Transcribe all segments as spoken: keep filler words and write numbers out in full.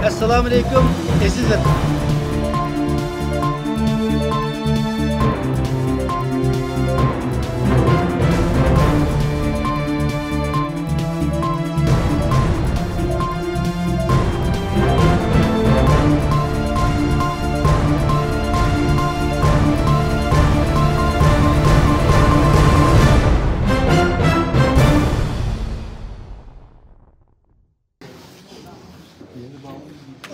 ئەسسالامۇئەلەيكۇم، ئەزىز ۋەتەن.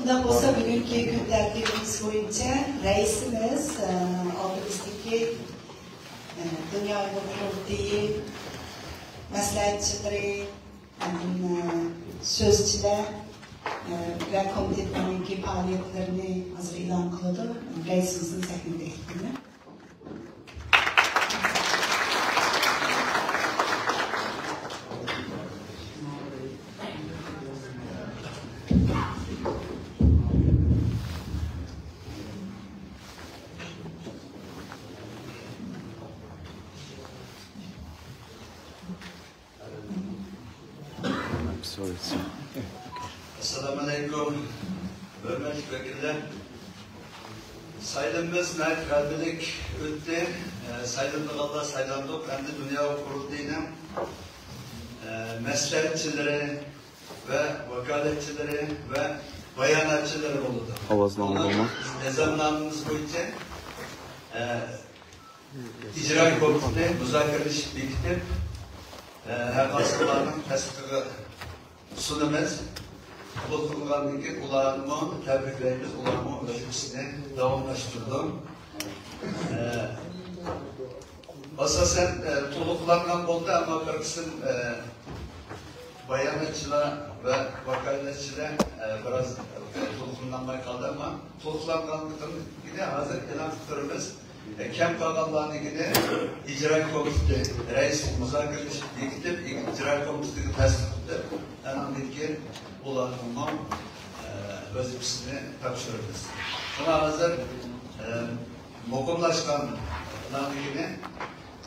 ئۇنداق بولسا، بۈگۈنكى كۈن تەرتىپىمىز بويىچە رەئىسىمىز، ئە، ئالدىمىزدىكى، ئە، دۇنيا ئۇيغۇر قۇرۇلتىيى مەسلىھەتچىلىرى، ئاندىن، ئە، سۆزچىلەر، ئە، ۋە كومىتېتنىڭكى پائالىيەتلىرىنى ھازىر ئېلان قىلىدۇ. رەئىسىمىزنى سەھنىگە تەكلىپ قىلىمەن. ئەسسالامۇئەلەيكۇم، ھۆرمەتلىك ۋەكىللەر. سايلىمىمىز ناھايىتى غەلىبىلىك ئۆتتى. ئە، سايلىنىدىغانلار سايلاندۇق. ئەمدى دۇنيا قۇرۇلتىيىنىڭ، ئە، مەسلىھەتچىلىرى ۋە ۋاكالەتچىلىرى ۋە باياناتچىلىرى بولىدۇ. ئاۋازنى ئاڭلىدىڭمۇ؟ بىز نىزامنامىمىز بويىچە، ئە، ئىجرا كومىتېتى مۇزاكىرىلىشىپ بېكىتىپ، ئە، ھەر قايسىلارنىڭ تەستىقىغا سۇنىمىز. قوبۇل قىلغاندىن كېيىن ئۇلارنىمۇ تەبرىكلەيمىز، ئۇلارمۇ ۋەزىپىسىنى داۋاملاشتۇرىدۇ. ئە، ئاساسەن، ئە، تولۇقلانغان بولدى، ئەمما بىر قىسىم، ئە، باياناتچىلار ۋە ۋاكالەتچىلەر، ئە، بىراز، ئە، تولۇقلىنالماي قالدى، ئەمما تولۇقلانغانلىقىنى ھازىر ئېلان قىلىپ تۇرىمىز. ئە، كەم قالغانلارنىڭكىنى ئىجرا كومىتېتى رەئىسى مۇزاكىرىلىشىپ بېكىتىپ، ئىجرا كومىتېتىگە تەستىقلىتىپ، ئاندىن كېيىن ئۇلارنىڭمۇ، ئە، ۋەزىپىسىنى تاپشۇرىمىز. شۇڭا ھازىر، ئە، مۇقىملاشقانلارنىڭكىنى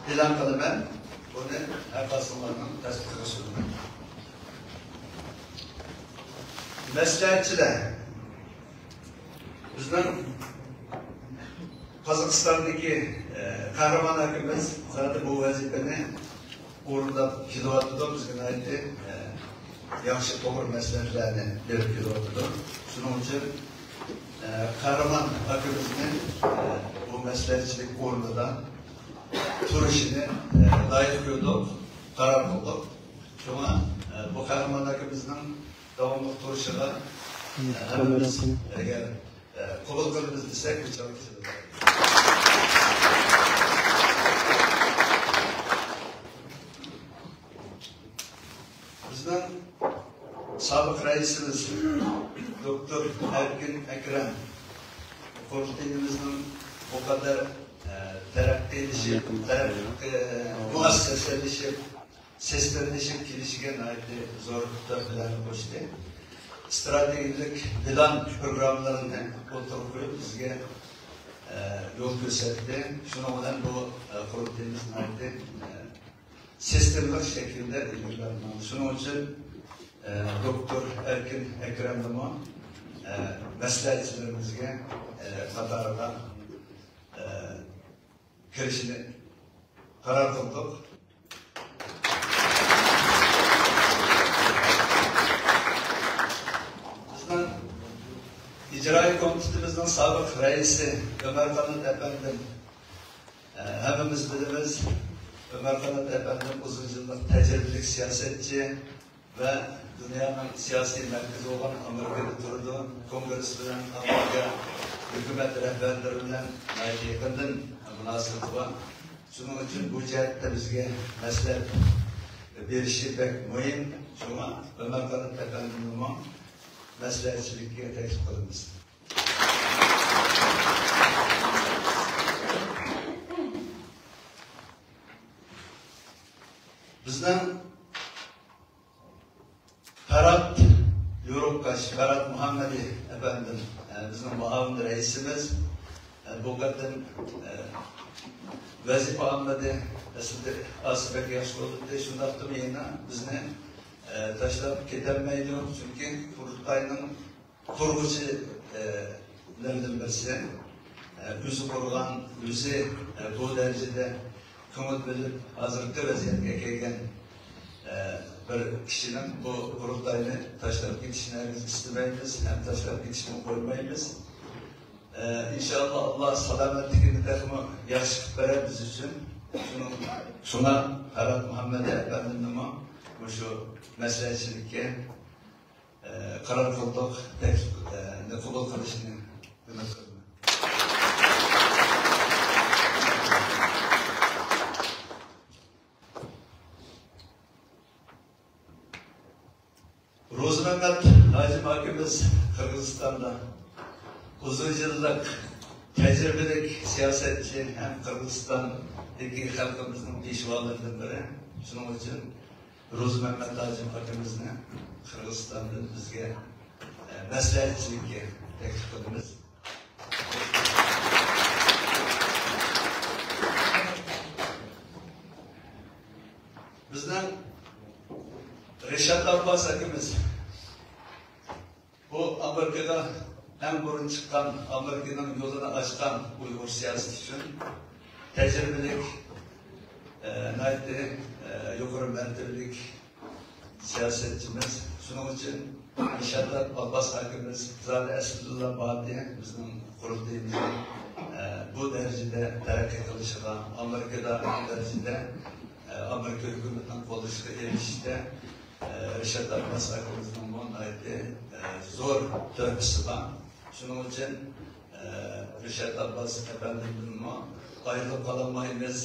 ئېلان قىلىمەن، بۇنى ھەر قايسىڭلارنىڭ تەستىقىغا سۇنىمەن. مەسلىھەتچىلەر، بىزنىڭ قازاقىستاندىكى، ئە، قەھرىمان ئاكىمىز زادى بۇ ۋەزىپىنى ئورۇنداپ كېلىۋاتىدۇ، بىزگە ناھايىتى، ئە، ياخشى، توغرا مەسلىھەتلەرنى بېرىپ كېلىۋاتىدۇ. شۇنىڭ ئۈچۈن، ئە، قەھرىمان ئاكىمىزنى، ئە، بۇ مەسلىھەتچىلىك ئورنىدا تۇرۇشىنى، ئە، لايىق كۆردۇق، قارار قىلدۇق. شۇڭا، ئە، بۇ قەھرىمان ئاكىمىزنىڭ داۋاملىق تۇرۇشىغا، ئە، ھەممىمىز ئەگەر، ئە، قوبۇل قىلىمىز دېسەك، بۇ چاغ كېلىدۇ. بىزنىڭ سابىق رەئىسىمىز دوكتور ئەركىن ئەكرەم قۇرۇلتىيىمىزنىڭ بۇ قەدەر، ئە، تەرەققىيلىشىپ، تەرەققىي، ئە، مۇئەسسەسلىشىپ، سىستېمىلىشىپ كېلىشىگە ناھايىتى زور تۆھپىلەرنى قوشتى. ئىستراتېگىيەلىك پىلان پروگراممىلىرىنى ئوتتۇرىغا قويۇپ، بىزگە، ئە، يول كۆرسەتتى. شۇنىڭ بىلەن بۇ، ئە، قۇرۇلتىيىمىز ناھايىتى، ئە، سىستېمىلىق شەكىلدە ئىلگىرىلەپ ماڭدى. شۇنىڭ ئۈچۈن، ئە، دوكتور ئەركىن ئەكرەمنىمۇ، ئە، مەسلىھەتچىلىرىمىزگە، ئە، قاتارىغا، ئە، كىرىشىنى قارار قىلدۇق. بىزنىڭ ئىجرائىي كومىتېتىمىزنىڭ سابىق رەئىسى ئۆمەر قانات ئەپەندىم، ئە، ھەممىمىز بىلىمىز، ئۆمەر قانات ئەپەندىم ئۇزۇن يىللىق تەجرىبىلىك سىياسەتچى، ۋە دۇنيانىڭ سىياسىي مەركىزى بولغان ئامېرىكىدا تۇرىدۇ. كونگرېس بىلەن ئامېرىكا ھۆكۈمەت رەھبەرلىرى بىلەن ناھايىتى يېقىندىن مۇناسىۋىتى بار. شۇنىڭ ئۈچۈن بۇ جەھەتتە بىزگە مەسلىھەت بېرىشى بەك مۇھىم. شۇڭا ئۆمەر قانات ئەپەندىمنىمۇ مەسلىھەتچىلىككە تەكلىپ قىلىمىز. بىزنىڭ پەرھات يورۇقباش، پەرھات مۇھەممەدى ئەپەندىم، ئە، بىزنىڭ مۇئاۋىن رەئىسىمىز، ئە، بۇ قېتىم، ئە، ۋەزىپە ئالمىدى. ئەسلىدە ئاز بەك ياخشى بولۇپتۇ. شۇنداقتىمۇ يەنە بىزنى، ئە، تاشلاپ كېتەلمەيدۇ. چۈنكى قۇرۇلتاينىڭ قۇرغۇچىلىرىدىن بىرسى، ئە، ئۆزى قۇرغان، ئۆزى، ئە، بۇ دەرىجىدە كۆڭۈل بۆلۈپ، ھازىرقى ۋەزىيەتكە كەلگەن، ئە، بىر كىشىنىڭ بۇ قۇرۇلتاينى تاشلاپ كېتىشىنى ھەرگىز ئىستىمەيمىز ھەم تاشلاپ كېتىشنى قويمايمىز. ئە، ئىنشاللا، ئاللا سالامەتلىكىنى تېخىمۇ ياخشى قىلىپ بېرەر بىز ئۈچۈن. شۇنىڭ، شۇڭا پەرھات مۇھەممەد ئەپەندىمنىمۇ مۇشۇ مەسلىھەتچىلىككە، ئە، قارار قىلدۇق، تەكلىپ، ئە، قوبۇل قىلىشنى ئۈمىد قىلىمەن. روزىمەمەت ھاجىم ئاكىمىز قىرغىزىستاندا ئۇزۇن يىللىق تەجرىبىلىك سىياسەتچى ھەم قىرغىزىستاندىكى خەلقىمىزنىڭ پېشۋالىرىدىن بىرى. شۇنىڭ ئۈچۈن روزىمەمەت ھاجىم ئاكىمىزنى قىرغىزىستاندىن بىزگە، ئە، مەسلىھەتچىلىككە تەكلىپ قىلىمىز. بىزنىڭ رىشات ئابباس ئاكىمىز، بۇ ئامېرىكىغا ئەڭ بۇرۇن چىققان، ئامېرىكىنىڭ يولىنى ئاچقان ئۇيغۇر سىياسىتى ئۈچۈن تەجرىبىلىك، ئە، ناھايىتى، ئە، يۇقىرى مەرتىۋىلىك سىياسەتچىمىز. شۇنىڭ ئۈچۈن ئىنشاللا ئابباس ئاكىمىز زادى ئەسلىدىلا باردى، بىزنىڭ قۇرۇلتىيىمىزنىڭ، ئە، بۇ دەرىجىدە تەرەققىي قىلىشىغا، ئامېرىكىدا بۇ دەرىجىدە، ئە، ئامېرىكا ھۆكۈمىتىنىڭ قوللىشىغا ئېرىشىشتە، ئە، رىشات ئابباس ئاكىمىزنىڭمۇ ناھايىتى، ئە، زور تۆھپىسى بار. شۇنىڭ ئۈچۈن، ئە، رىشات ئابباس ئەپەندىمدىنمۇ ئايرىلىپ قالالمايمىز.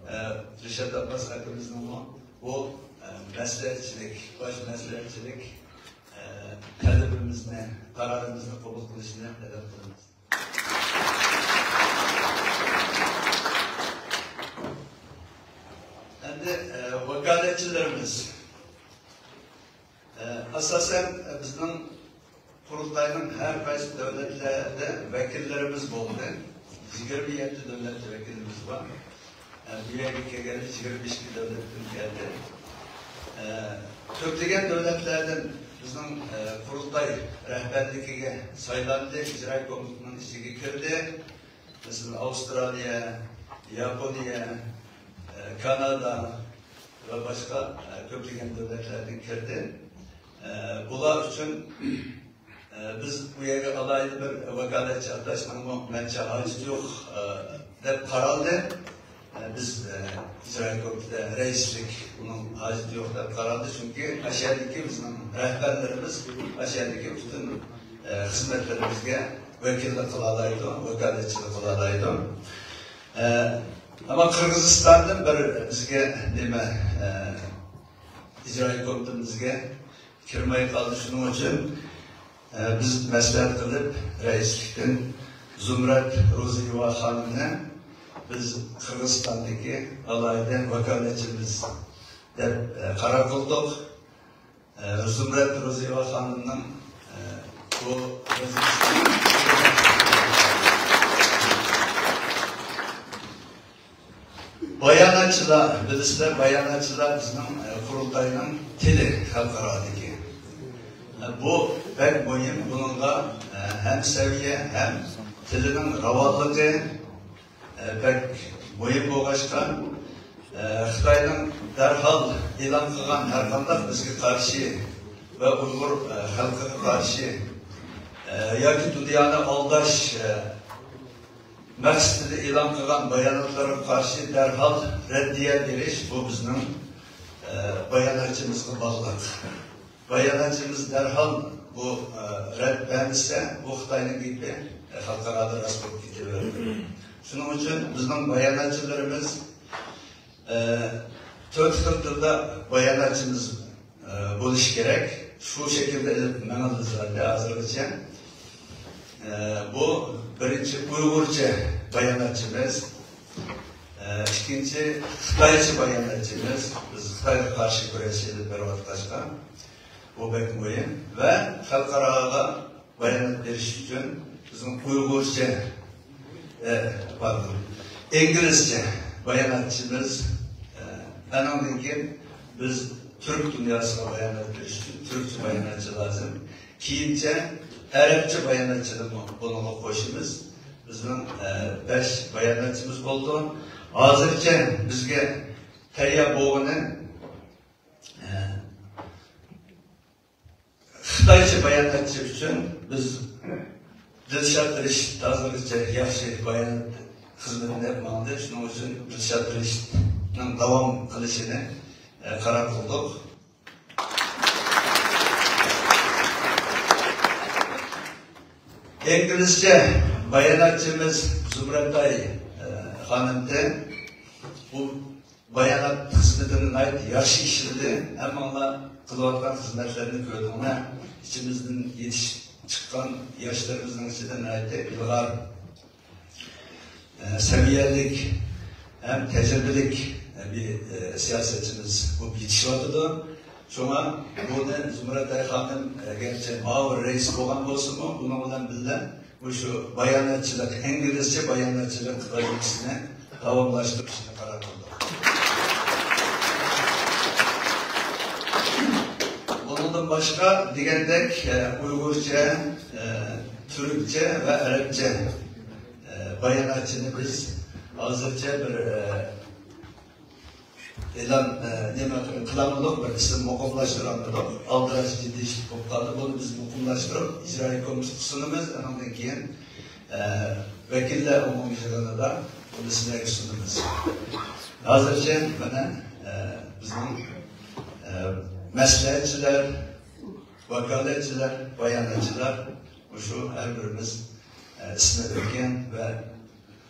ئە، رىشات ئابباس ئاكىمىزنىڭمۇ بۇ، ئە، مەسلىھەتچىلىك، باش مەسلىھەتچىلىك، ئە، تەلىپىمىزنى، قارارىمىزنى قوبۇل قىلىشىنى تەلەپ قىلىمىز. ئەمدى، ئە، ۋاكالەتچىلىرىمىز. ئە، ئاساسەن، ئە، بىزنىڭ قۇرۇلتاينىڭ ھەر قايسى دۆلەتلەردە ۋەكىللىرىمىز بولدى. يىگىرمە يەتتە دۆلەتتە ۋەكىلىمىز بار. ئە، بۇ يەرگە كەلگەنلەر يىگىرمە ئىككى دۆلەتتىن كەلدى. ئە، كۆپلىگەن دۆلەتلەردىن بىزنىڭ، ئە، قۇرۇلتاي رەھبەرلىكىگە سايلاندى، ئىجرائىي كومىتېتنىڭ ئىچىگە كىردى. مەسىلەن، ئاۋسترالىيە، ياپونىيە، ئە، كانادا ۋە باشقا، ئە، كۆپلىگەن دۆلەتلەردىن كىردى. ئە، بۇلار ئۈچۈن، ئە، بىز بۇ يەرگە ئالاھىدە بىر ۋاكالەتچى ئاتاشنىڭمۇ مەنچە ھاجىتى يوق، ئە، دەپ قارالدى. ئە، بىز، ئە، ئىجرائىي كومىتېتتا رەئىسلىك ئۇنىڭ ھاجىتى يوق دەپ قارالدى، چۈنكى ئاشۇ يەردىكى بىزنىڭ رەھبەرلىرىمىز ئاشۇ يەردىكى پۈتۈن، ئە، خىزمەتلىرىمىزگە ۋەكىللىك قىلالايدۇ، ۋاكالەتچىلىك قىلالايدۇ. ئە، ئەمما قىرغىزىستاندىن بىر بىزگە نېمە، ئە، ئىجرائىي كومىتېتىمىزگە كىرمەي قالدى. شۇنىڭ ئۈچۈن، ئە، بىز مەسلىھەت قىلىپ، رەئىسلىكتىن زۇمرەت روزىيېۋا خانىمنى بىز قىرغىزىستاندىكى ئالاھىدە ۋاكالەتچىمىز دەپ، ئە، قارار قىلدۇق. ئە، زۇمرەت روزىيېۋا خانىمنىڭ، ئە، بۇ ۋەزىپىسى باياناتچىلار، بىلىسىلەر، باياناتچىلار بىزنىڭ، ئە، قۇرۇلتاينىڭ تىلى خەلقئارادىكى. ئە، بۇ بەك مۇھىم. بۇنىڭغا، ئە، ھەم سەۋىيە، ھەم تىلىنىڭ راۋانلىقى، ئە، بەك مۇھىم بولغاچقا، ئە، خىتاينىڭ دەرھال ئېلان قىلغان ھەرقانداق بىزگە قارشى ۋە ئۇيغۇر، ئە، خەلقىگە قارشى، ئە، ياكى دۇنيانى ئالداش، ئە، مەقسىتىدە ئېلان قىلغان باياناتلارغا قارشى دەرھال رەددىيە بېرىش، بۇ بىزنىڭ، ئە، باياناتچىمىزغا باغلىق. باياناتچىمىز دەرھال بۇ، ئە، رەت بەرمىسە، بۇ خىتاينىڭ گېپى، ئە، خەلقئارادا راست بولۇپ كېتىۋېرىدۇ. شۇنىڭ ئۈچۈن بىزنىڭ باياناتچىلىرىمىز، ئە، تۆت خىل تىلدا باياناتچىمىز، ئە، بولۇشى كېرەك. شۇ شەكىلدە ئېلىپ مېڭىلدى زادى ھازىرغىچە. ئە، بۇ بىرىنچى ئۇيغۇرچە باياناتچىمىز. ئىككىنچى، خىتايچە باياناتچىمىز، بىز خىتايغا قارشى كۈرەش ئېلىپ بېرىۋاتقاچقا، بۇ بەك مۇھىم. ۋە خەلقئاراغا بايانات بېرىش ئۈچۈن بىزنىڭ ئۇيغۇرچە، ئە، پاردون، ئىنگلىزچە باياناتچىمىز، ئە، ئانىڭدىن كېيىن بىز تۈرك دۇنياسىغا بايانات بېرىش ئۈچۈن تۈركچە باياناتچى لازىم. كېيىنچە ئەرەبچە باياناتچىنىمۇ بۇنىڭغا قوشىمىز. بىزنىڭ، ئە، بەش باياناتچىمىز بولىدۇ. ھازىرچە بىزگە تەييار بولغىنى، ئە، خىتايچە باياناتچى ئۈچۈن بىز دىلشات رىشىت ھازىرغىچە ياخشى بايانات خىزمىتىنى ئېلىپ ماڭدى. شۇنىڭ ئۈچۈن دىلشات رىشىتنىڭ داۋام قىلىشىنى، ئە، قارار قىلدۇق. ئىنگلىزچە باياناتچىمىز زۇمرەتئاي، ئە، خانىمدىن بۇ بايانات خىزمىتىنى ناھايىتى ياخشى ئىشلىدى. ھەممىڭلار قىلىۋاتقان خىزمەتلەرنى كۆردۈڭلار. ئىچىمىزدىن يېتىشىپ چىققان ياشلىرىمىزنىڭ ئىچىدە ناھايىتى ئىلغار، ئە، سەۋىيەلىك ھەم تەجرىبىلىك، ئە، بىر، ئە، سىياسەتچىمىز بولۇپ يېتىشىۋاتىدۇ. شۇڭا بۇنى زۇمرەتئاي خانىم، ئە، گەرچە مۇئاۋىن رەئىس بولغان بولسىمۇ، بۇنىڭ بىلەن بىللە مۇشۇ باياناتچىلىق، ئىنگلىزچە باياناتچىلىق ۋەزىپىسىنى داۋاملاشتۇرۇشنى قارار قىلدۇق. بۇنىڭدىن باشقا دېگەندەك، ئە، ئۇيغۇرچە، ئە، تۈركچە ۋە ئەرەبچە، ئە، باياناتچىنى بىز ھازىرچە بىر، ئە، ئېلان، ئە، نېمە قىلالمىدۇق، بىر ئىسىم مۇقىملاشتۇرالمىدۇق. ئالدىراش جىددىي ئىش بولۇپ قالدى. بۇنى بىز مۇقىملاشتۇرۇپ، ئىجرائىي كومىتېتقا سۇنىمىز. ئانىڭدىن كېيىن، ئە، ۋەكىللەر ئومۇمىي يىغىنىدا بۇنى سىلەرگە سۇنىمىز. ھازىرچە مانا، ئە، بىزنىڭ، ئە، مەسلىھەتچىلەر، ۋاكالەتچىلەر، باياناتچىلار، مۇشۇ ھەر بىرىمىز، ئە، ئىسمى ئۆتكەن ۋە،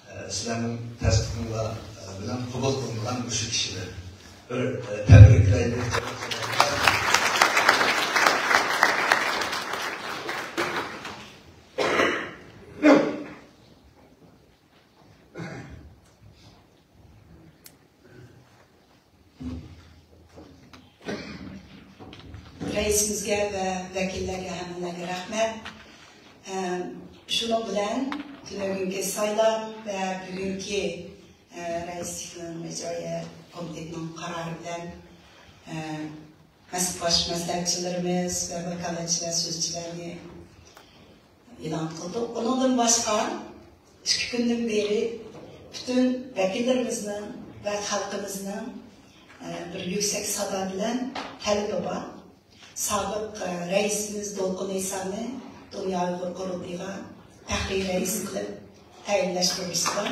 ئە، سىلەرنىڭ تەستىقىڭلار، ئە، بىلەن قوبۇل قىلىنغان مۇشۇ كىشىلەر. بىر، ئە، تەبرىكلەيلى. رەئىسىمىزگە ۋە ۋەكىللەرگە ھەممىڭلارغا رەھمەت. ئەم، شۇنىڭ بىلەن تۈنۈگۈنكى سايلام ۋە بۈگۈنكى، ئە، رەئىسلىكنىڭ ئىجرائىيە كومىتېتىنىڭ قارارى بىلەن، ئە، مەس-، باش مەسلىھەتچىلىرىمىز ۋە ۋاكالەتچىلەر، سۆزچىلەرنى ئېلان قىلدۇق. ئۇنىڭدىن باشقا، ئىككى كۈندىن بېرى پۈتۈن ۋەكىللىرىمىزنىڭ ۋە خەلقىمىزنىڭ، ئە، بىر يۈكسەك سادا بىلەن تەلىپى بار. سابىق، ئە، رەئىسىمىز دولقۇن ئەيسانى دۇنيا ئۇيغۇر قۇرۇلتىيىغا پەخرىي رەئىس قىلىپ تەيىنلەش توغرىسىدا.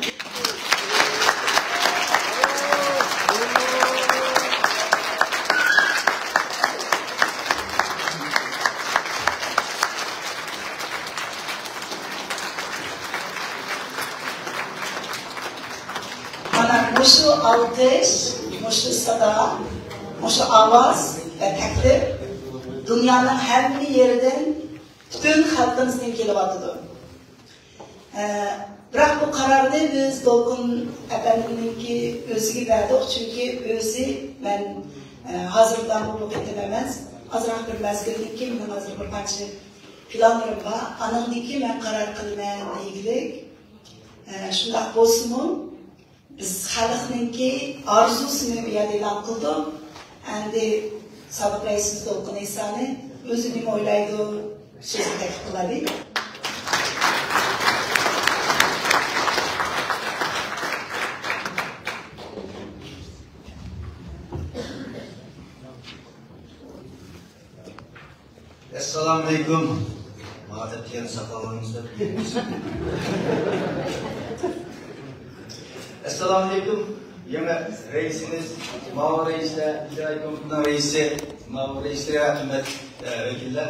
مانا مۇشۇ ئالقىش، مۇشۇ سادا، مۇشۇ ئاۋاز ۋە تەكلىپ دۇنيانىڭ ھەممە يېرىدىن پۈتۈن خەلقىمىزدىن كېلىۋاتىدۇ. ئە، بىراق بۇ قارارنى بىز دولقۇن ئەپەندىمنىڭكى ئۆزىگە بەردۇق، چۈنكى ئۆزى مەن، ئە، ھازىرلارمۇ بۇ قېتىم ئەمەس، ئازراق بىر مەزگىلدىن كېيىن مېنىڭ ھازىر بىر قانچە پىلانلىرىم بار، ئانىڭدىن كېيىن مەن قارار قىلىمەن دېگۈدەك. ئە، شۇنداق بولسىمۇ، بىز خەلقنىڭكى ئارزۇسىنى بۇ يەردە ئېلان قىلدۇق. ئەمدى سابىق رەئىسىمىز دولقۇن ئەيسانى ئۆزى نېمە ئويلايدۇ، سۆزگە تەكلىپ قىلايلى. ئەسسالامۇئەلەيكۇم. ماڭا دەپ كەلگەن ساقاللىرىڭىز دەپ. ئەسسالامۇئەلەيكۇم. يېڭى رەئىسىمىز، مۇئاۋىن رەئىسلەر، ئىجرائىي كومىتېتنىڭ رەئىسى، مۇئاۋىن رەئىسلىرى ۋە قىممەتلىك، ئە، ۋەكىللەر.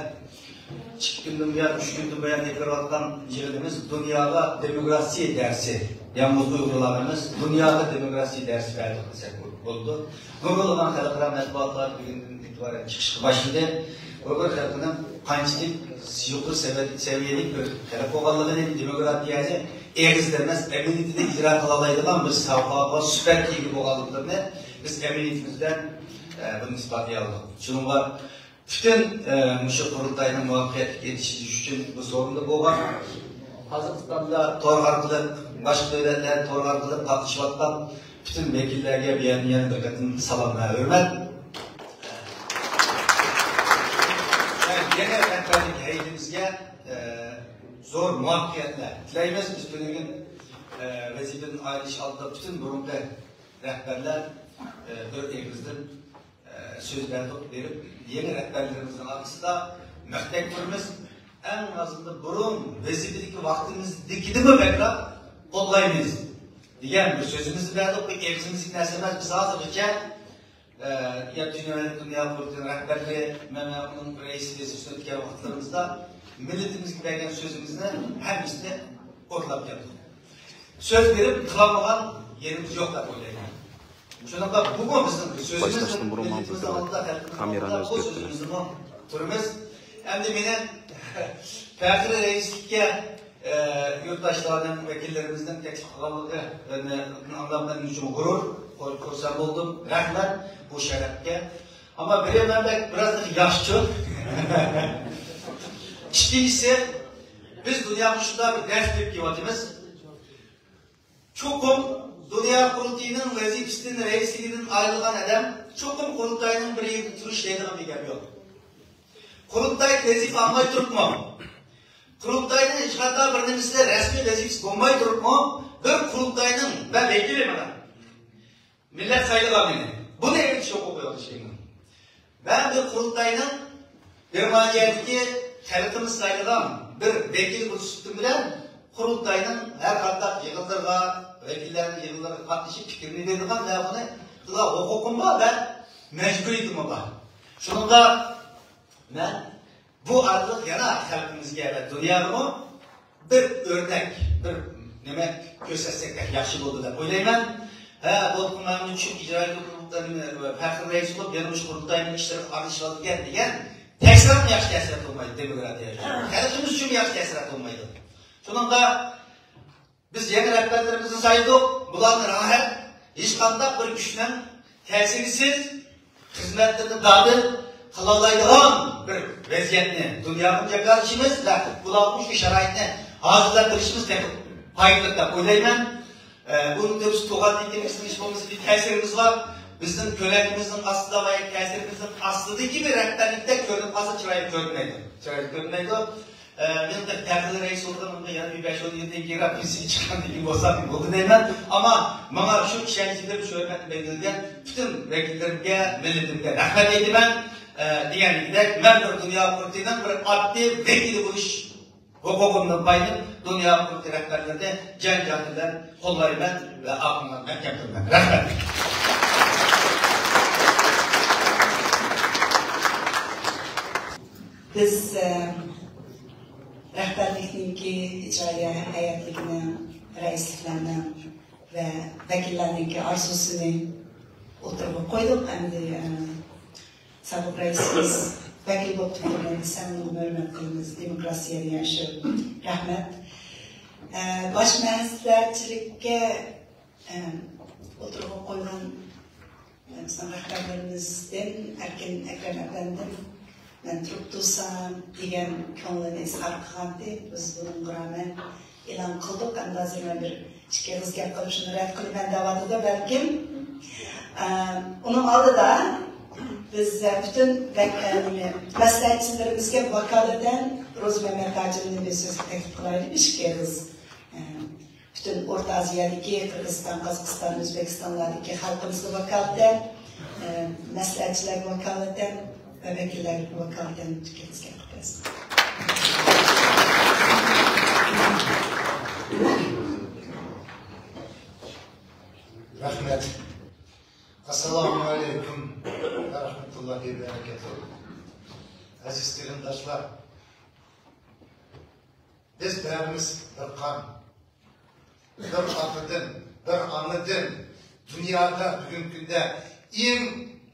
ئىككى كۈندىن بۇيان، ئۈچ كۈندىن بۇيان ئېلىپ بېرىۋاتقان يىغىنىمىز دۇنياغا دېموكراتىيە دەرسى. يالغۇز ئۇيغۇرلارغا ئەمەس، دۇنياغا دېموكراتىيە دەرسى بەردۇق دېسەك بولىدۇ. نۇرغۇنلىغان خەلقئارا مەتبۇئاتلار بۈگۈندىن ئېتىبارەن چىقىشقا باشلىدى. ئۇيغۇر خەلقىنىڭ قانچىلىك يۇقىرى سەۋىيە-، سەۋىيەلىك بىر خەلق بولغانلىقىنى، دېموكراتىيەنى ئېغىزدا ئەمەس، ئەمەلىيىتىدە ئىجرا قىلالايدىغان بىر ساۋاقلارغا سۈپەتكە ئىگە بولغانلىقلىرىنى بىز ئەمەلىيىتىمىز بىلەن، ئە، بۇنى ئىسپاتلىيالىدۇق. شۇنىڭغا پۈتۈن، ئە، مۇشۇ قۇرۇلتاينىڭ مۇۋەپپەقىيەتلىك ئېچىشى ئۈچۈن بۇ سورۇندا بولغان، قازاقىستاندا تور ئارقىلىق، باشقا دۆلەتلەردە تور ئارقىلىق قاتنىشىۋاتقان پۈتۈن ۋەكىللەرگە يەنە، يەنە بىر قېتىم سالام ۋە ھۆرمەت. يەنە مەن رەھبەرلىك ھەيئىتىمىزگە، ئە، زور مۇۋەپپەقىيەتلەر تىلەيمىز. بىز تۈنۈگۈن، ئە، ۋەزىپىدىن ئايرىلىش ئالدىدا پۈتۈن بۇرۇنقى رەھبەرلەر، ئە، بىر ئېغىزدىن، ئە، سۆز بەردۇق، بېرىپ يېڭى رەھبەرلىرىمىزنىڭ ئارقىسىدا مەختەك تۇرىمىز. ئەڭ ئازىندا بۇرۇن ۋەزىپىدىكى ۋاقتىمىزدىكىدىنمۇ بەكرەك قوللايمىز دېگەن بىر سۆزىمىزنى بەردۇق. بۇ ئېغىزىمىزدىكى نەرسە ئەمەس. بىز ھازىرغىچە ئە، يا دۇنيا، دۇنيا قۇرۇلتىيىنىڭ رەھبەرلىرى، مەن، مەن ئۇنىڭ رەئىسى ۋەزىپىسىنى ئۆتىگەن ۋاقىتلىرىمىزدا مىللىتىمىزگە بەرگەن سۆزىمىزنى ھەممىسىنى ئورۇنلاپ كەلدۇق. سۆز بېرىپ قىلالمىغان يېرىمىز يوق دەپ ئويلايمەن. شۇنىڭغا بۇمۇ بىزنىڭ سۆزىمىز، باشلاشتىن بۇرۇن ماڭا مىللىتىمىز بىر ئالدىدا، خەلقىمىز كامېرانى ئالدىدا بۇ ئۆزگەرتىڭىز. سۆزىمىزنىمۇ تۇرىمىز. ئەمدى مېنى پەخرىي رەئىسلىككە، ئە، يۇرتداشلارنىڭ، ۋەكىللىرىمىزنىڭ تەكلىپ قىلغانلىقىنى ئاڭلاپ مەن ئۈچۈن غۇرۇر، خۇ-، خۇرسەن بولدۇم. رەھمەت بۇ شەرەپكە. ئەمما بىرى مەن بەك بىراز ياخشىچۇ. ئىككىنچىسى، بىز دۇنياغا شۇنداق بىر دەرس بېرىپ كېلىۋاتىمىز. چوقۇم دۇنيا قۇرۇلتىيىنىڭ ۋەزىپىسىدىن، رەئىسلىكىدىن ئايرىلغان ئادەم چوقۇم قۇرۇلتاينىڭ بىر يېرىدە تۇرۇش دەيدىغان بىر گەپ يوق. قۇرۇلتاي ۋەزىپە ئالماي تۇرۇپمۇ، قۇرۇلتاينىڭ ھېچقانداق بىر نېمىسىدە رەسمىي ۋەزىپىسى بولماي تۇرۇپمۇ، بىر قۇرۇلتاينىڭ مەن ۋەكىلى مانا. مىللەت سايلىغان مېنى. بۇنى ئېيتىش ھوقۇقى يوق ھېچكىمنىڭ. مەن بىر قۇرۇلتاينىڭ گېرمانىيەدىكى خەلقىمىز سايلىغان بىر ۋەكىلى بولۇش سۈپىتىم بىلەن قۇرۇلتاينىڭ ھەر قانداق يىغىنلىرىغا، ۋەكىللەرنىڭ يىغىنلىرىغا قاتنىشىپ پىكرىنى بېرىدىغان ۋە بۇنى قىلىدىغان ھوقۇقۇم بار ۋە مەجبۇرىيىتىممۇ بار. شۇنىڭغا مەن بۇ ئارقىلىق يەنە خەلقىمىزگە ۋە دۇنياغىمۇ بىر ئۆرنەك، بىر نېمە كۆرسەتسەك بەك ياخشى بولىدۇ دەپ ئويلايمەن. ھە، بولۇپمۇ مەن چۈشۈپ ئىجرائىي گۇرۇپپىنىڭ پەخرىي رەئىسى بولۇپ، يەنە مۇشۇ قۇرۇلتاينىڭ ئىشلىرىغا ئارىلىشىۋالىدىكەن دېگەن تەكشىرىپمۇ ياخشى تەسىرات بولمايدۇ دېموكراتىيەگە. خەلقىمىز ئۈچۈن ياخشى تەسىرات بولمايدۇ. شۇنىڭغا بىز يېڭى رەھبەرلىرىمىزنى سايلىدۇق. بۇلارنى راھەت، ھېچقانداق بىر كۈچنىڭ تەسىرىسىز خىزمەتلىرىنى دادىل قىلالايدىغان بىر ۋەزىيەتنى دۇنياغا جاكارلىشىمىز ۋە بۇلارغا شۇ شارائىتنى ھازىرلاپ بېرىشىمىز تېخى پايدىلىق دەپ ئويلايمەن. ئە، بۇنىڭدا بىز تۇغان ئېكىمىزنىڭ ھېچ بولمىسا بىر تەسىرىمىز بار. بىزنىڭ كۆلەكىمىزنىڭ ئاستىدا ۋە تەسىرىمىزنىڭ ئاستىدىكى بىر رەھبەرلىكتە كۆرۈنۈپ قالسا چىرايلىق كۆرۈنمەيدۇ. چىرايلىق كۆرۈنمەيدۇ. ئە، مېنىڭ بىر پەخىرلىك رەئىس بولغىنىمغا يەنە بىر بەش ئون يىلدىن كېيىنرەك پېنسىيەگە چىققاندىن كېيىن بولسام بولدى دەيمەن. ئەمما ماڭا شۇ ئىشەنچنى بېرىپ، شۇ ھۆرمەتنى بەلگىلىگەن پۈتۈن ۋەكىللىرىمگە، مىللىتىمگە رەھمەت ئېيتىمەن. ئە، دېگەندەك، مەن بىر دۇنيا قۇرۇلتىيىنىڭ بىر ئاددىي ۋەكىلى بولۇش ھوقۇقۇمدىن پايدىلىنىپ، دۇنيا قۇرۇلتىيى رەھبەرلىرىنى جان-جانى بىلەن قوللايمەن ۋە ئاغزىمغا مەھكەم تۇرىمەن. رەھمەت. بىز، ئە، رەھبەرلىكنىڭكى، ئىجرائىيە ھەيئەتلىكنىڭ، رەئىسلىكلەرنىڭ ۋە ۋەكىللەرنىڭكى ئارزۇسىنى ئوتتۇرىغا قويدۇق. ئەمدى، ئە، سابىق رەئىسىمىز ۋەكىل بولۇپ تۇرغىنى سەمىڭلىق ھۆرمەت قىلىمىز، دېموكراتىيەگە ياشىرىپ. رەھمەت. ئە، باش مەسلىھەتچىلىككە، ئە، ئوتتۇرىغا قويغان، ئە، بىزنىڭ رەھبەرلىرىمىزدىن ئەركىن ئەكرەم ئەپەندىم، مەن تۇرۇپ تۇرسام دېگەن كۆڭلىنى ئىزھار قىلغانتى. بىز بۇنىڭغا رامەن ئېلان قىلدۇق. ئەمدى ھازىر مەن بىر ئىككى ئېغىز گەپ قىلىپ شۇنى رەت قىلىمەن دەۋاتىدۇ بەلكىم. ئە، ئۇنىڭ ئالدىدا بىز، ئە، پۈتۈن ۋەك-، ئە، نېمە، مەسلىھەتچىلىرىمىزگە ۋاكالىتەن روزى مەمەت ھاجىمنى بىر سۆزگە تەكلىپ قىلايلى، ئىككى ئېغىز. ئە، پۈتۈن ئورتا ئازىيادىكى قىرغىزىستان، قازاقىستان، ئۆزبېكىستانلاردىكى خەلقىمىزگە ۋاكالىتەن، ئە، مەسلىھەتچىلەرگە ۋاكالىتەن ۋە ۋەكىللەرگە ۋاكالىتەن ئىككى ئېغىز گەپ قىلىپ بەرسۇن. رەھمەت. ئەسسالامۇ ئەلەيكۇم ۋە رەھمەتۇللاھى ۋە بەرەكاتۇھ. ئەزىز قېرىنداشلار، بىز بەرىمىز بىر قان، بىر ئاتىدىن، بىر ئانىدىن دۇنيادا بۈگۈنكى كۈندە ئەڭ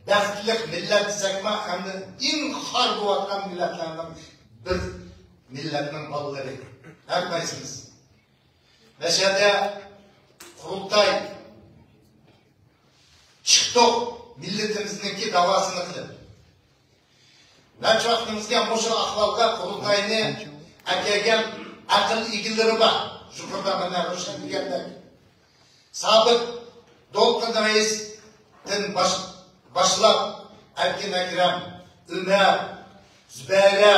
بەختلىك مىللەت دېسەكمۇ، ئەمدى ئەڭ خار بولۇۋاتقان مىللەتلەرنىڭ بىر مىللەتنىڭ بالىلىرى ھەر قايسىمىز. مەشەدە قۇرۇلتاي چىقتۇق، مىللىتىمىزنىڭكى داۋاسىنى قىلىپ. نەچچە ۋاقتىمىزغا مۇشۇ ئەھۋالغا قۇرۇلتاينى ئەكەلگەن ئەقىل ئىگىلىرى بار. يۇقىرىدا مانا روشەن دېگەندەك، سابىق دولقۇن رەئىستىن باش-، باشلاپ، ئەركىن ئەكرەم، ئۆمەر، زۇبەيرە،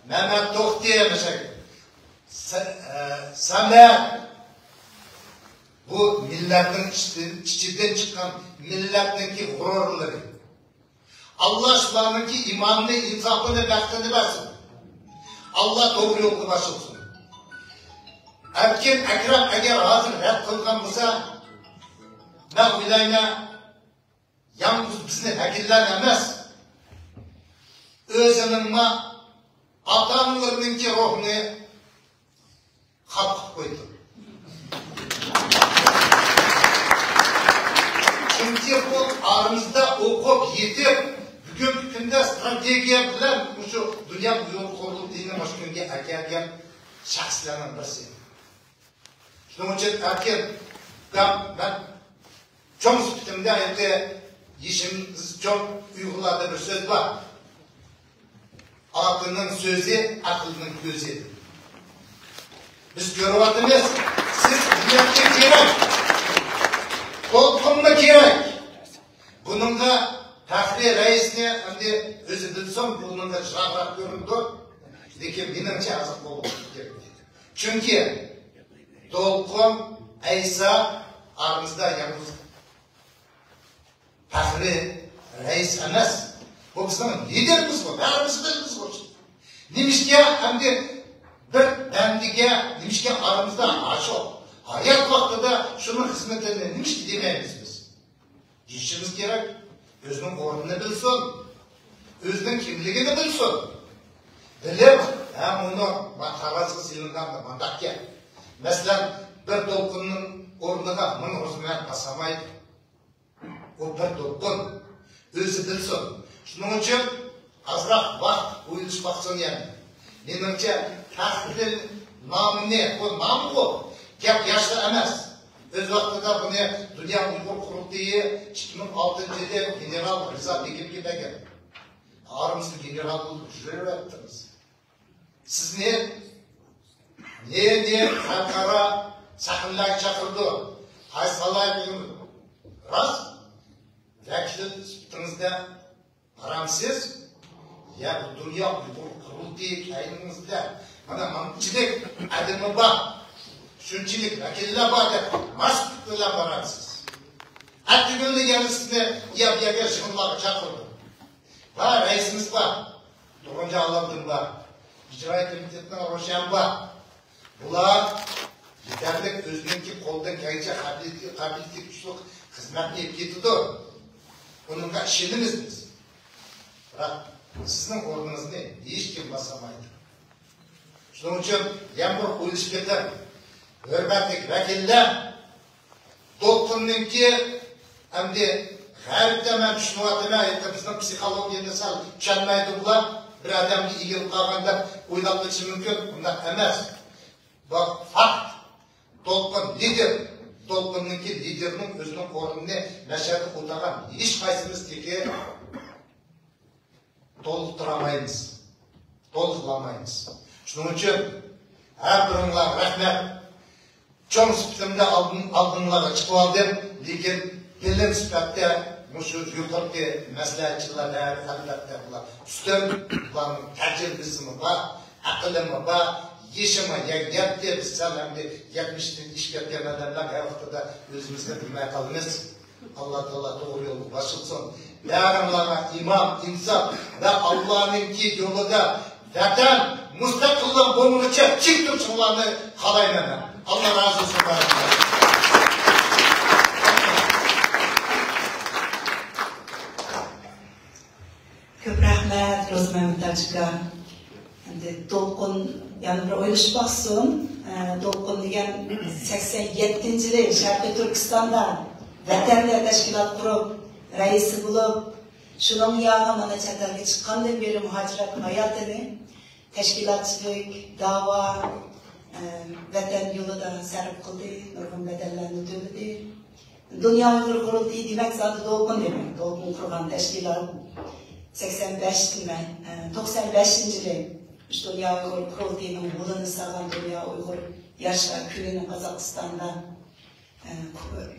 مەمەت توختى، مەسىلەن، سە-، ئە، سەمەت. بۇ مىللەتنىڭ ئىچىدىن، ئىچىدىن چىققان مىللەتنىڭكى غۇرۇرلىرى. ئاللا شۇلارنىڭكى ئىمانىنى، ئىنساپىنى، بەختىنى بەرسۇن. ئاللا توغرا يولغا باشلىسۇن. ئەركىن ئەكرەم ئەگەر ھازىر رەت قىلغان بولسا، مەن ئويلايمەن، يالغۇز بىزنى ۋەكىللەر ئەمەس، ئۆزىنىڭمۇ ئاتا-ئانىلىرىنىڭكى روھىنى خاپا قىلىپ قويدى. چۈنكى بۇ ئارىمىزدا ئوقۇپ يېتىپ، بۈگۈنكى كۈندە ستراتېگىيە بىلەن مۇشۇ دۇنيا ئۇيغۇر قۇرۇلتىيىنى مۇشۇ كۈنگە ئەكەلگەن شەخسلەرنىڭ بىرسى. شۇنىڭ ئۈچۈن ئەركىن ئۇكام، مەن چوڭ سۈپىتىمدە، ئەمدى يېشىمىز چوڭ، ئۇيغۇرلاردا بىر سۆز بار، ئاتىنىڭ سۆزى ئەقىلنىڭ كۆزى. بىز كۆرۈۋاتىمىز، سىز مىللەتكە كېرەك، دولقۇنغا كېرەك. بۇنىڭغا پەخرىي رەئىسنى ئەمدى ئۆزى بىلسۇن، بۇنىڭغا يىراقراق كۆرۈنىدۇ. لېكىن مېنىڭچە ھازىر قولغا كېلىپ كەتتى. چۈنكى دولقۇن، ئەيسا ئارىمىزدا يالغۇز پەخرىي رەئىس ئەمەس. بۇ بىزنىڭ لىدېرىمىزغۇ، بەرىمىز بىلىمىزغۇ. نېمىشقا ئەمدى بىر بەندىگە، نېمىشقا ئارىمىزدا ئاشۇ ھايات ۋاقتىدا شۇنىڭ خىزمىتىنى نېمىشقا دېمەيمىز بىز؟ دېيىشىمىز كېرەك. ئۆزىنىڭ ئورنىنى بىلسۇن. ئۆزىنىڭ كىملىكىنى بىلسۇن. بىلىپ، ھە، مۇنۇ ما-، تارازىغا سېلىنغاندا مانداق گەپ. مەسىلەن، بىر دولقۇننىڭ ئورنىغا مىڭ رۇزمەت باسالمايدۇ. ئۇ بىر دولقۇن. ئۆزى بىلسۇن. شۇنىڭ ئۈچۈن ئازراق ۋاقىت ئويلىشىپ باقسۇن يەنە. مېنىڭچە، تەھرىر نامىنى، بۇ نامغۇ، گەپ ياشلار ئەمەس. ئۆز ۋاقتىدا بۇنى دۇنيا ئۇيغۇر قۇرۇلتىيى ئىككى مىڭ ئالتىنچى يىلى گېنېرال رىزا بېگىمگە بەرگەن. ئارىمىزدا گېنېرال بولۇپ يۈرۈۋەتتىڭىز. سىزنى نى-نى خەلقئارا سەھنىلەرگە چاقىرىدۇ. قايسى خالايىق راست ۋەكىل سۈپىتىڭىزدە بارامسىز؟ يا بۇ دۇنيا ئۇيغۇر قۇرۇلتىيى كەينىڭىزدە، مانا مانچىلىك ئادىمى بار، شۇنچىلىك ۋەكىللەر بار دەپ ماس بىلەن بارامسىز؟ ئەتىگۈنلا يەنە سىزنى يا بۇ يەرگە يىغىنلارغا چاقىرىدۇ. بار، رەئىسىمىز بار. تۇرغۇنجان ئالامدىن بار. ئىجرائىي كومىتېتنىڭ روشەن بار. بۇلار يېتەرلىك ئۆزىنىڭكى قولىدىن كەلگىچە قابىلىيىتى، قابىلىيىتى كۈچلۈك خىزمەتنى ئېلىپ كېتىدۇ. ئۇنىڭغا ئىشىنىمىز بىز. بىراق سىزنىڭ ئورنىڭىزنى ھېچكىم باسالمايدۇ. شۇنىڭ ئۈچۈن يەنە بىر ئويلىشىپ بېقىڭ. ھۆرمەتلىك ۋەكىللەر، دولقۇننىڭكى، ئەمدى غەربتە مەن چۈشىنىۋاتىمەن، ھېلىقى بىزنىڭ پسىخولوگىيەنى سەل چۈشەنمەيدۇ بۇلار، بىر ئادەمگە ئىگىلىك قىلغان دەپ ئويلاپ قېلىشى مۇمكىن. ئۇنداق ئەمەس. بۇ فاكت. دولقۇن لىدېر. دولقۇننىڭكى لىدېرنىڭ ئۆزىنىڭ ئورنىنى مەشەدە ئولتۇرغان ھېچقايسىمىز تېخى تولۇقتۇرالمايمىز، تولۇقلىمايمىز. شۇنىڭ ئۈچۈن ھەر بىرىڭلارغا رەھمەت. چوڭ سۈپىتىمدە ئالدىن، ئالدىڭلارغا چىقىۋالدىم، لېكىن بىلىم سۈپەتتە مۇشۇ يۇقىرىقى مەسلىھەتچىلەر ھەر ئەلۋەتتە بۇلار ئۈستۈن، بۇلارنىڭ تەجرىبىسىمۇ بار، ئەقلىمۇ بار، يېشىمۇ يەتتى، بىز سەل ئەمدى يەتمىشتىن ئېشىپ كەتكەن ئادەملەر ھەر ۋاقتىدا ئۆزىمىزگە بىلمەي قالىمىز. ئاللا تائالا توغرا يولغا باشلىسۇن. بارىڭلارغا ئىمان، ئىنساپ ۋە ئاللانىڭكى يولىدا ۋەتەن مۇستەقىللىق بولغۇچە تىك تۇرۇشۇڭلارنى خالايمەن. ئاللا رازى بولسۇن، بارىڭلارغا. كۆپ رەھمەت، روزىمەمەت ھاجى ئاكا. ئەمدى دولقۇن يەنە بىر ئويلىشىپ باقسۇن. ئە، دولقۇن دېگەن سەكسەن يەتتىنچى يىلى شەرقىي تۈركىستاندا، ۋەتەندە تەشكىلات قۇرۇپ، رەئىسى بولۇپ، شۇنىڭ ياغى مانا چەت ئەلگە چىققاندىن بېرى مۇھاجىرەت ھاياتىنى تەشكىلاتچىلىق، داۋا، ئە، ۋەتەن يولىدا سەرپ قىلدى، نۇرغۇن بەدەللەرنى تۆلىدى. دۇنيا ئۇيغۇر قۇرۇلتىيى دېمەك زادى دولقۇن دېمەك. دولقۇن قۇرغان تەشكىلات سەكسەن بەش دېمەك، ئە، توقسەن بەشىنچى يىلى مۇشۇ دۇنيا ئۇيغۇر قۇرۇلتىيىنىڭ غولىنى سالغان دۇنيا ئۇيغۇر ياشلار كۈنىنى قازاقىستاندا، ئە،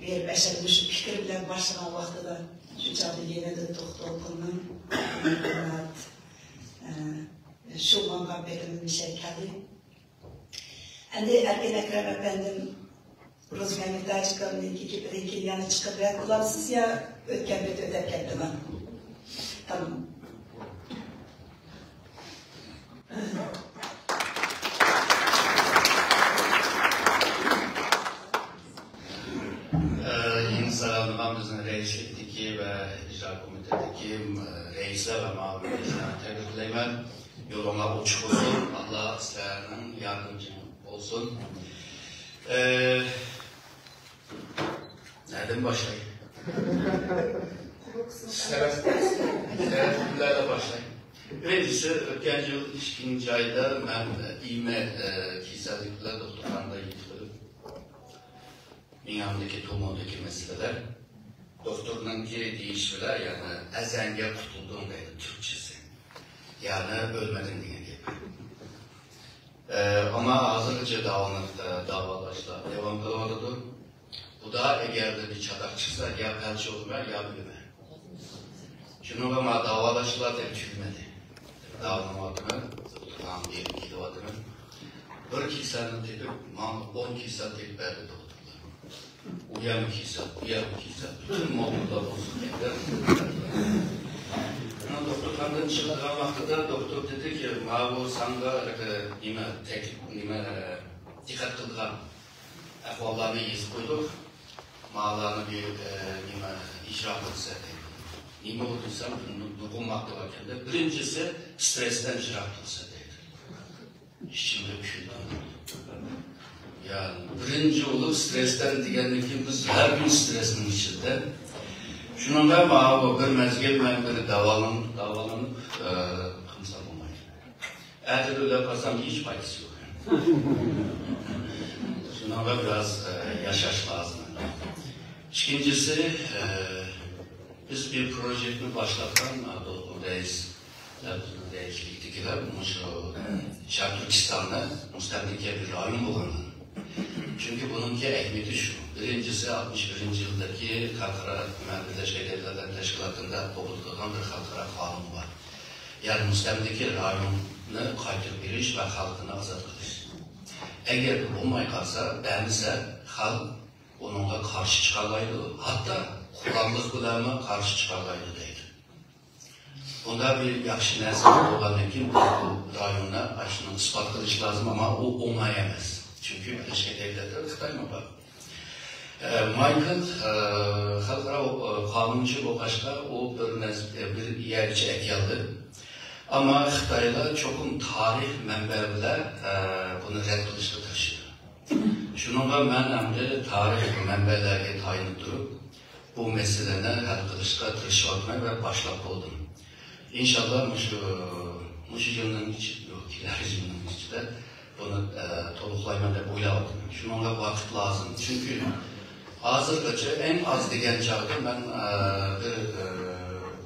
بېرىپ ئەشەدە مۇشۇ پىكىر بىلەن باشلىغان ۋاقتىدا شۇ چاغدا يېنىدا تۇق دولقۇننىڭ، ئە، شۇ ماڭغان بېرىم مىشەي كەلدى. ئەمدى ئەركىن ئەكرەم ئەپەندىم روزى مەمەتئاچىكامنىڭكى گېپىدىن كېيىن يەنە چىقىپ رەت قىلامسىز يا ئۆتكەن بېتى ئۆتەپ كەتتىمۇ؟ تامام. ئە، يېڭى سايلانغان بىزنىڭ رەئىسلىكتىكى ۋە ئىجرا كومىتېتتىكى، ئە، رەئىسلەر ۋە مۇئاۋىن رەئىسلەرنى تەبرىكلەيمەن. يولۇڭلار ئوچۇق بولسۇن. ئاللا سىلەرنىڭ ياردىمىچىڭ بولسۇن. ئە، نەدىن باشلاي؟ سەۋەب، سەۋەبلەردىن باشلاي. بىرىنچىسى، ئۆتكەن يىل ئىككىنچى ئايدا مەن ئىمە، ئە، كېسەللىك بىلەن دوختۇرخانىدا يېتىپ قېلىپ، مېڭەمدىكى تومۇردىكى مەسىلىلەر. دوختۇرنىڭكى دېيىشى بىلەن، يەنى ئەزەڭگە قۇتۇلدۇڭ دەيدۇ تۈركچىسى. يەنى ئۆلمىدىڭ دېگەن گەپ. ئە، ئەمما ھازىرغىچە داۋالىنىپ، ئە، داۋالاشلار داۋام قىلىۋاتىدۇ. خۇدا ئەگەردە بىر چاتاق چىقسا، يا پەلچ ئۇرىمەن، يا ئۆلىمەن. شۇنىڭغا مانا داۋالاشلار دەپ تۈگىمىدى. داۋالىنىۋاتىمەن، دوختۇرخانىغا بېرىپ كېلىۋاتىمەن. بىر كېسەلنى تېپىپ، ماڭا ئون كېسەل تېپىپ بەردى دوختۇرلار. ئۇ يەرمۇ كېسەل، بۇ يەرمۇ كېسەل. پۈتۈن موڭغۇللار بولسۇن دەيدۇ. مانا دوختۇرخانىدىن چىقىدىغان ۋاقتىدا دوختۇر دېدىكى، ماۋۇ ساڭا، ئە، نېمە، تەكلىپ، نېمە، ئە، دىققەت قىلىدىغان ئەھۋاللارنى يېزىپ قويدۇق. ماۋۇلارنى بىر، ئە، نېمە، ئىجرا قىلسا دەيدۇ. نېمە بولدى دېسەم، نۇرغۇن ۋاقتى بار ئىكەن دەپ، بىرىنچىسى، سترېسستىن يىراق تۇرسا دەيدۇ. ئىچىمدە كۈلدۈم. يا، بىرىنچى بولۇپ سترېسستىن دېگەندىن كېيىن بىز ھەر كۈن سترېسنىڭ ئىچىدە. شۇنىڭغا ماۋۇ بىر مەزگىل مەن بىر داۋالىنىپ، داۋالىنىپ، ئە، قىلمىسام بولمايدۇ. ئەتە ئۆيلەپ قالسام ھېچ پايدىسى يوق. شۇنىڭغا بىراز، ئە، ياشاش لازىم. ئىككىنچىسى، ئە، بىز بىر پروژېكتنى باشلاتقان، ئە، دولقۇن رەئىس، ئە، بىزنىڭ رەئىسلىكتىكىلەر مۇشۇ شەرقىي تۈركىستاندا مۇستەملىكە بىر رايون بولغان. چۈنكى بۇنىڭكى ئەھمىيىتى شۇ. بىرىنچىسى، ئاتمىش بىرىنچى يىلدىكى خەلقئارا، مەن بىرلەشكەن دۆلەتلەر تەشكىلاتىدا قوبۇل قىلغان بىر خەلقئارا قانۇن بار. يەنى مۇستەملىكە رايوننى قايتۇرۇپ بېرىش ۋە خەلقىنى ئازاد قىلىش. ئەگەر بولماي قالسا، بەرمىسە، خەلق ئۇنىڭغا قارشى چىقالايدۇ، ھەتتا قوراللىق بىلەنمۇ قارشى چىقالايدۇ دەيدۇ. بۇنداق بىر ياخشى نەرسە بولغاندىن كېيىن، بىز بۇ رايوندا ئاشۇنى ئىسپات قىلىش لازىم، ئەمما ئۇ ئوڭاي ئەمەس. چۈنكى بىرلەشكەن دۆلەتلەردە خىتايمۇ بار. ئە، مايكل، ئە، خەلقئارا، ئە، قانۇنچى بولغاچقا، ئۇ بىر نەرسە، بىر يەرگىچە ئەكەلدى. ئەمما خىتايلار چوقۇم تارىخ مەنبە بىلەن، ئە، بۇنى رەت قىلىشقا تىرىشىدۇ. شۇنىڭغا مەن ئەمدى تارىخ مەنبەلەرگە تايىنىپ تۇرۇپ، بۇ مەسىلىنى ھەل قىلىشقا تىرىشىۋاتىمەن ۋە باشلاپ بولدۇم. ئىنشاللا مۇشۇ، مۇشۇ يىلنىڭ ئىچى-، يوق، كېلەر يىلنىڭ ئىچىدە بۇنى، ئە، تولۇقلايمەن دەپ ئويلاۋاتىمەن. شۇنىڭغا ۋاقىت لازىم. چۈنكى ھازىرغىچە ئەڭ ئاز دېگەن چاغدا مەن، ئە، بىر، ئە،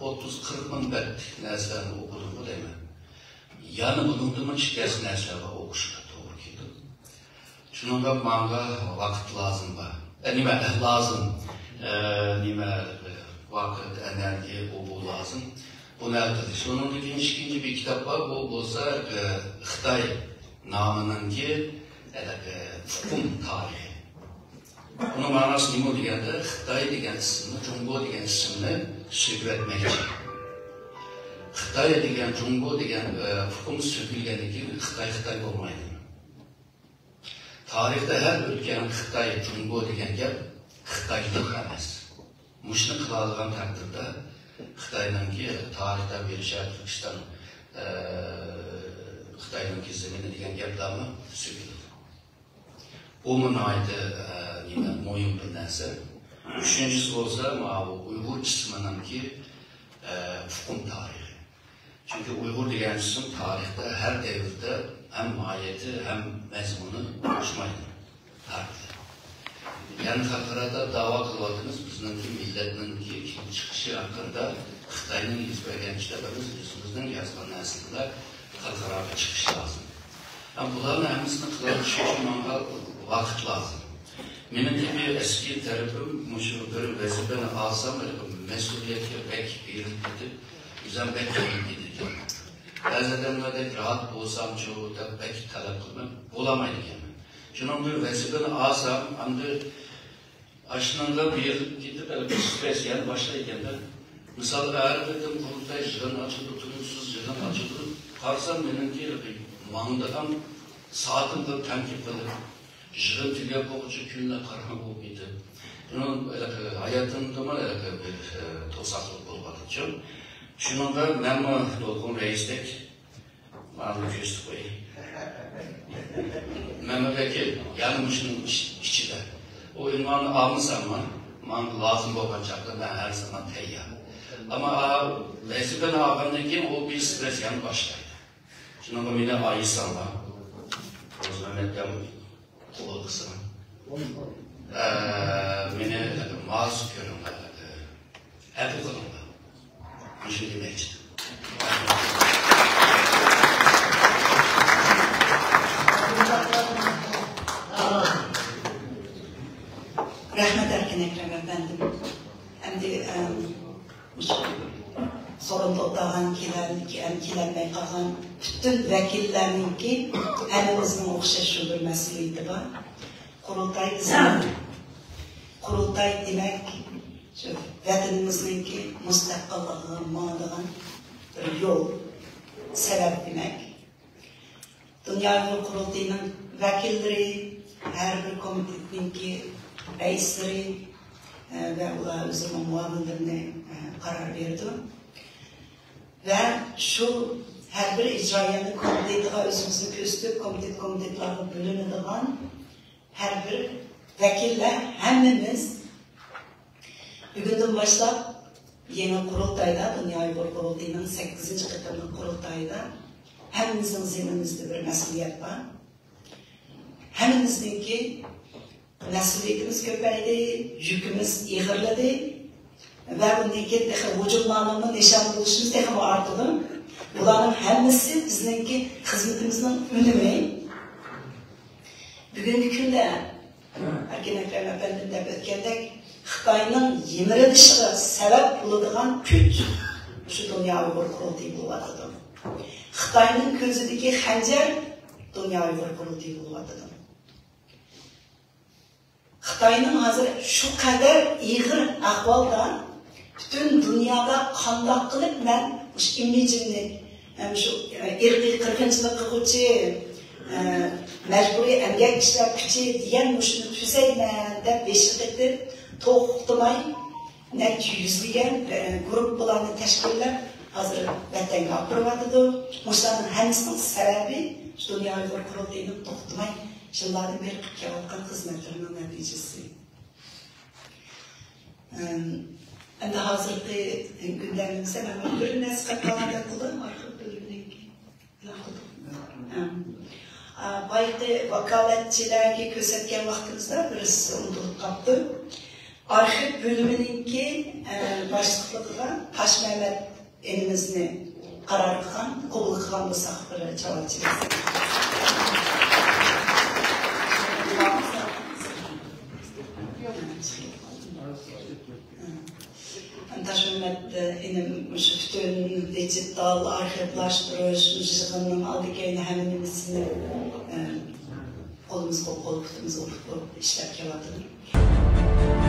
ئوتتۇز، قىرىق مىڭ بەتلىك نەرسىلەرنى ئوقۇدۇمغۇ دەيمەن. يەنە بۇنىڭدىنمۇ شىكەست نەرسىلەر بار، ئوقۇشقا توغرا كېلىدۇ. شۇنىڭغا ماڭا ۋاقىت لازىم بار. ئە، نېمە، لازىم. ئە، نېمە، ۋاقىت، ئەنەرگىيە، ئۇ، بۇ لازىم. بۇنى ھەل قىلىش. ئۇنىڭدىن كېيىن ئىككىنچى بىر كىتاب بار، بۇ بولسا، ئە، خىتاي نامىنىڭكى، ھېلىقى، ئۇقۇم تارىخى. بۇنىڭ مەناسى نېمە دېگەندە، خىتاي دېگەن ئىسىمنى، جۇڭگو دېگەن ئىسىمنى سۆكۈۋەتمەكچى. خىتاي دېگەن، جۇڭگو دېگەن، ئە، ئۇقۇم سۆكۈلگەندىن كېيىن خىتاي خىتاي بولمايدۇ. تارىختا ھەر ئۆتكەن خىتاي، جۇڭگو دېگەن گەپ خىتايلىق ئەمەس. مۇشۇنى قىلالىغان تەقدىردە خىتاينىڭكى تارىختا بىر شەرقىي تۈركىستان، ئە، خىتاينىڭكى زېمىنى دېگەن گەپلەرمۇ سۆكۈلىدۇ. بۇمۇ ناھايىتى، ئە، نېمە، مۇھىم بىر نەرسە. ئۈچىنچىسى بولسا، ماۋۇ ئۇيغۇر ئىسمىنىڭكى، ئە، ئۇقۇم تارىخى. چۈنكى ئۇيغۇر دېگەن ئىسىم تارىختا ھەر دەۋردە ھەم ماھىيىتى، ھەم مەزمۇنى ئوخشىمايدۇ ھەر بىر. يەنى خەلقئارادا داۋا قىلىۋاتىمىز، بىزنىڭكى مىللەتنىڭكى كېلىپ چىقىشى ھەققىدە خىتاينىڭ يۈز بەرگەن كىتابىمىز، ئۆزىمىزنىڭ يازغان نەرسىلەر خەلقئاراغا چىقىشى لازىم. ھەم بۇلارنىڭ ھەممىسىنى قىلىۋېتىش ئۈچۈن ماڭا ۋاقىت لازىم. مېنىڭكى بىر ئەسكى تەرىپىم، مۇشۇ بىر ۋەزىپىنى ئالسام، مەسئۇلىيەتكە بەك بېرىلىپ كېتىپ، ئۆزۈم بەك قىينىلىپ كېتىدىكەن. بەزى ئادەملەردەك راھەت بولسامچۇ دەپ بەك تەلەپ قىلىمەن، بولالمايدىكەنمەن. شۇنىڭ بىر ۋەزىپىنى ئالسام، ئەمدى ئاشۇنىڭغا بېرىپ كېتىپ، ھېلىقى سىترېس يەنە باشلايدىكەن-دە. مىسال، ھەر قېتىم قۇرۇلتاي يىغىن ئاچىلىدۇ، تۇيۇقسىز يىغىن ئاچىلىدۇ. قارىسام، مېنىڭكى ھېلىقى ماڭىدىغان سائىتىم بىر تەنقىد قىلىپ، يىغىن تۈگەپ بولغۇچە كۈنلەر قاراڭغۇ بولۇپ كېتىپ، بۇنىڭ ھېلىقى ھاياتىمدىمۇ ھېلىقى بىر، ئە، توساقلىق بولۇۋاتىدۇ. شۇنىڭغا مەنمۇ دولقۇن رەئىستەك ماڭا كۆرسىتىپ قوياي. مەمەت ۋەكىل، يەنە مۇشۇنىڭ ئىچ-، ئىچىدە. ئۇ ئۇنۋاننى ئالمىساممۇ، ماڭا لازىم بولغان چاغدا مەن ھەر زامان تەييار. ئەمما ۋەزىپىنى ئالغاندىن كېيىن ئۇ بىر سىترېس يەنە باشلايدۇ. شۇنىڭغا مېنى ئايىساڭلار، روزمەمەتكەم قوبۇل قىلسىڭىز. ئە، مېنى مەزۇر كۆرۈڭلار، ئەپۇ قىلىڭلار. مۇشۇنى دېمەكچى. رەھمەت، ئەركىن ئەكرەم ئەپەندىم. ئەمدى، ئەم، مۇشۇ سورۇندا ئولتۇرغان، كېلەلمىگەن، كېلەلمەي قالغان پۈتۈن ۋەكىللەرنىڭكى ھەممىمىزنىڭ ئوخشاش شۇ بىر مەسئۇلىيىتى بار. قۇرۇلتاي بىزنىڭ، قۇرۇلتاي دېمەك، شۇ ۋەتىنىمىزنىڭكى مۇستەقىللىقىغا ماڭىدىغان بىر يول، سەۋەب دېمەك. دۇنيا ئۇيغۇر قۇرۇلتىيىنىڭ ۋەكىللىرى، ھەر بىر كومىتېتنىڭكى رەئىسلىرى، ئە، ۋە ئۇلار ئۆزىنىڭ مۇئاۋىنلىرىنى، ئە، قارار بېرىدۇ. ۋە شۇ ھەر بىر ئىجرائىيەنىڭ كومىتېتىغا ئۆزىمىزنى كۆرسىتىپ، كومىتېت، كومىتېتلارغا بۆلۈنىدىغان ھەر بىر ۋەكىللەر ھەممىمىز بۈگۈندىن باشلاپ يېڭى قۇرۇلتايدا، دۇنيا ئۇيغۇر قۇرۇلتىيىنىڭ سەككىزىنچى قېتىملىق قۇرۇلتايدا ھەممىمىزنىڭ زېمىنىمىزدە بىر مەسئۇلىيەت بار. ھەممىمىزنىڭكى مەسئۇلىيىتىمىز كۆپەيدى، يۈكىمىز ئېغىرلىدى ۋە بۇندىن كېيىن تېخى ھۇجۇملارنىڭمۇ نىشان بولۇشىمىز تېخىمۇ ئارتىدۇ. بۇلارنىڭ ھەممىسى بىزنىڭكى خىزمىتىمىزنىڭ ئۈنۈمى. بۈگۈنكى كۈندە ئەركىن ئەكرەم ئەپەندىم دەپ ئۆتكەندەك، خىتاينىڭ يىمىرىلىشىغا سەۋەب بولىدىغان كۈچ مۇشۇ دۇنيا ئۇيغۇر قۇرۇلتىيى بولۇۋاتىدۇ. خىتاينىڭ كۆزىدىكى خەنجەر دۇنيا ئۇيغۇر قۇرۇلتىيى بولۇۋاتىدۇ. خىتاينىڭ ھازىر شۇ قەدەر ئېغىر ئەھۋالدا پۈتۈن دۇنيادا قانداق قىلىپ مەن مۇشۇ ئىمىجىمنى، مەن شۇ ئىرقىي قىرغىنچىلىق قىلغۇچى، مەجبۇرىي ئەمگەك ئىشلەتكۈچى دېگەن مۇشۇنى تۈزەيمەن دەپ بېشى قېتىپ توختىماي نەچچە يۈزلىگەن، ئە، گۇرۇپپىلارنى تەشكىللەپ، ھازىر ۋەتەنگە ئاپىرىۋاتىدۇ. مۇشۇلارنىڭ ھەممىسىنىڭ سەۋەبى شۇ دۇنيا ئۇيغۇر قۇرۇلتىيىنىڭ توختىماي يىللاردىن بېرى قىلىپ كېلىۋاتقان خىزمەتلىرىنىڭ نەتىجىسى. ئەم، ئەمدى ھازىرقى گۈندەمىمىزدە مەن بىر نەرسە قىلىپ قالغاندەك قىلدىم، ئارخىپ بۆلۈمىنىڭكى. ئا، بايىقى ۋاكالەتچىلەرگە كۆرسەتكەن ۋاقتىمىزدا بىرسى ئۇنتۇلۇپ قاپتۇ. ئارخىپ بۆلۈمىنىڭكى، ئە، باشلىقلىقىغا تاشمەمەت ئىنىمىزنى قارار قىلغان، قوبۇل قىلغان بولساق بىر چاۋاك چېلىسەك. تاشمەمەت ئىنىم مۇشۇ پۈتۈن دىجىتال ئارخىپلاشتۇرۇش، مۇشۇ يىغىننىڭ ئالدى كەينى ھەممە نېمىسىنى، ئە، قولىمىزغا قول، پۇتىمىزغا پۇت بولۇپ ئىشلەپ كېلىۋاتىدۇ.